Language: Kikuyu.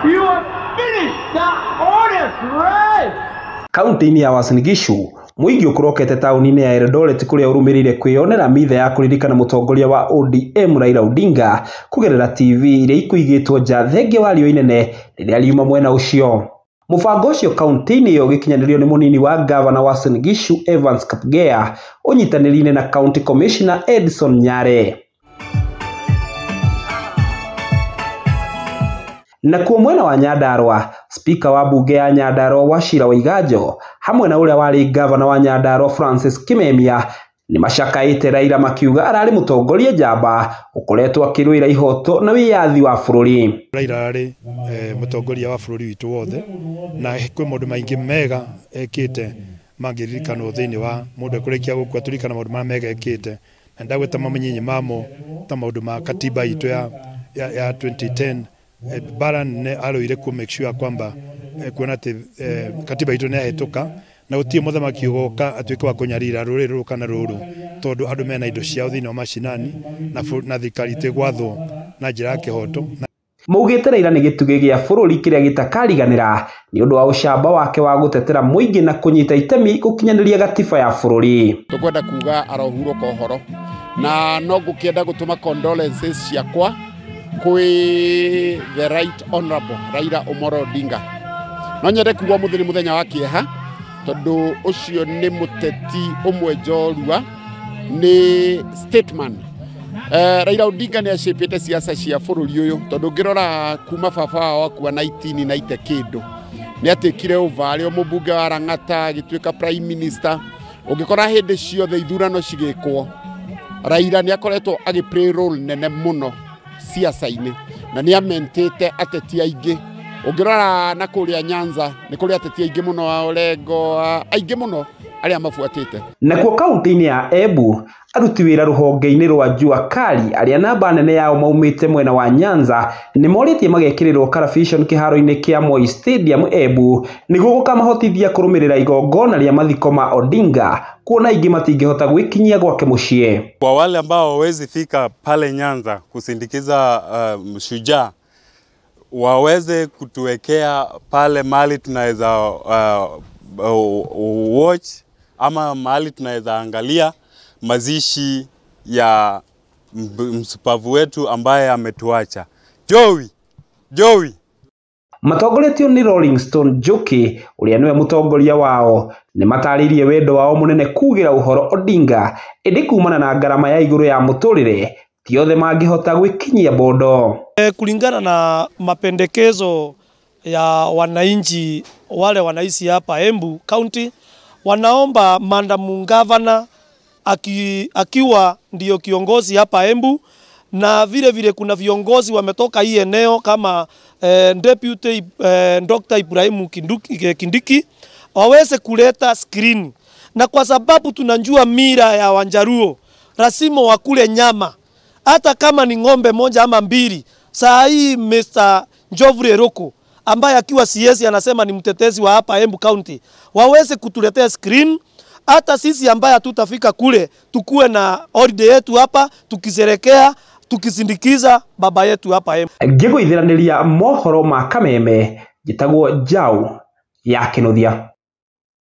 You have finished the honest race. Kaunti-inĩ ya Uasin Gishu, mũingĩ ũkorokete taũni-inĩ ya Eldoret kũrĩa ũrũmĩrĩire kwĩyonera mitha ya kũririkana mũtongoria wa ODM Raila Odinga kũgerera TV iria ikũigĩtwo nja thengia wa riũa inene rĩrĩa riuma mwena ũcio. Mũbango ũcio kaunti-inĩ ĩyo ũgĩkinyanĩrio nĩ mũnini wa gavana wa Uasin Gishu Evans Kapgea ũnyitanĩri-inĩ na County Commissioner Edson Nyare. Nakuo mwena wa Nyandarua, Spika wa bunge ya Nyandarua Wachira Waiganjo hamwe na ũrĩa warĩ gavana wa Nyandarua Francis Kimemia nĩ macakaĩte Raila makiuga ararĩ mũtongoria njamba ũkoretwo akĩrũĩra ihoto na wĩyathi wa bũrũri. Raila arĩ mũtongoria wa bũrũri witũ wothe na kwĩ maũndũ maingĩ mega ekĩte mangĩririkanwo thĩinĩ wa mũndũ ekũrĩkia gũkua tũririkana maũndũ marĩa mega ekĩte na ndagweta mamenyinyi mamo ta maũndũ ma katiba itũ ya 2010 bara nene arũire ku make sure kwamba kuona atĩ katiba itũ nĩ yahĩtũka na gũtirĩ mũthamaki ũgoka atuĩke wa kũnyarira rũrĩrĩ rũrũ kana rũrũ tondũ andũ mena indo ciao thĩinĩ wa macinani na thirikari ĩtĩgwathwo na njĩra ya kĩhoto. Maugĩte Raila nĩ gĩtugĩ gĩa bũrũri kĩrĩa gĩtakariganĩra nĩ ũndũ wa ũcamba wake wa gũtetera mũingĩ na kũnyita itemi gũkinyanĩria gatiba ya bũrũri. Tũkwenda kuga arohurũka ũhoro na no ngũkĩenda gũtũma condolences ciakwa kwĩ the right honorable Raila Omolo Odinga. No nyende kuga mũthĩ nĩ mũthenya wa kĩeha tondũ ũcio nĩ mũteti ũmwe njorua, nĩ statesman. Raila Odinga nĩ acĩpĩte siasa cia bũrũri ũyũ tondũ ũngĩrora kuma baba wao akua 1990 kĩndũ nĩ atĩkire over arĩ o mũmbunge wa Lang'ata agĩtuĩka prime minister. Ũngĩkora hĩndĩ ciothe ithurano cigĩkwo Raila nĩ akoretwo agĩ play role nene mũno siasa-inĩ na nĩ amentĩte ateti aingĩ. Ũngĩrora na kũrĩa Nyanza nĩ kũrĩ ateti aingĩ mũno a Orengo aingĩ mũno arĩa mabuatĩte. Nakuo kaunti-inĩ ya Embu, aruti wĩra rũhonge-inĩ rwa Jua Kali arĩa namba nene yao maumĩte mwena wa Nyanza nĩ morĩtie magekĩrĩrwo television kĩharo-inĩ kĩa Moi Stadium Embu nĩguo gũkamahotithia kũrũmĩrĩra igongona rĩa mathiko ma Odinga kuona aingĩ matingĩhota gwĩkinyia gwake mũciĩ. Kwa wale ambao hawawezi fika pale Nyanza kusindikiza shujaa, waweze kutuwekea pale mahali tunaweza watch ama mahali tunaweza angalia mazishi ya msupavu wetu ambaye ametuacha. Joey, Joey. Matongoretio nĩ Rolling Stone Njoki ũrĩa nĩwe mũtongoria wao nĩ matarĩirie wendo wao mũnene kugĩra ũhoro Odinga ĩndĩ kumana na ngarama ya igũrũ ya mũtũrĩre ti othe mangĩhota gwĩkinyia bondo. Kulingana na mapendekezo ya wananchi wale wanaishi hapa Embu County, wanaomba Madam Governor akiwa ndio kiongozi hapa Embu, na vile vile kuna viongozi wametoka hii eneo kama Deputy Dr. Ibrahim Kindiki waweze kuleta screen. Na kwa sababu tunajua mira ya Wanjaruo, lazima wakule nyama hata kama ni ng'ombe moja ama mbili. Saa hii Mr. Njovri Roko ambaye akiwa CS anasema ni mtetezi wa hapa Embu County, waweze kutuletea screen. Hata sisi ambaye hatutafika kule tukue na holiday yetu hapa tukiserekea tukisindikiza baba yetu hapa Embu. Ngĩgũithiranĩria mohoro ma Kameme, njĩtagwo Njau ya Kĩnuthia.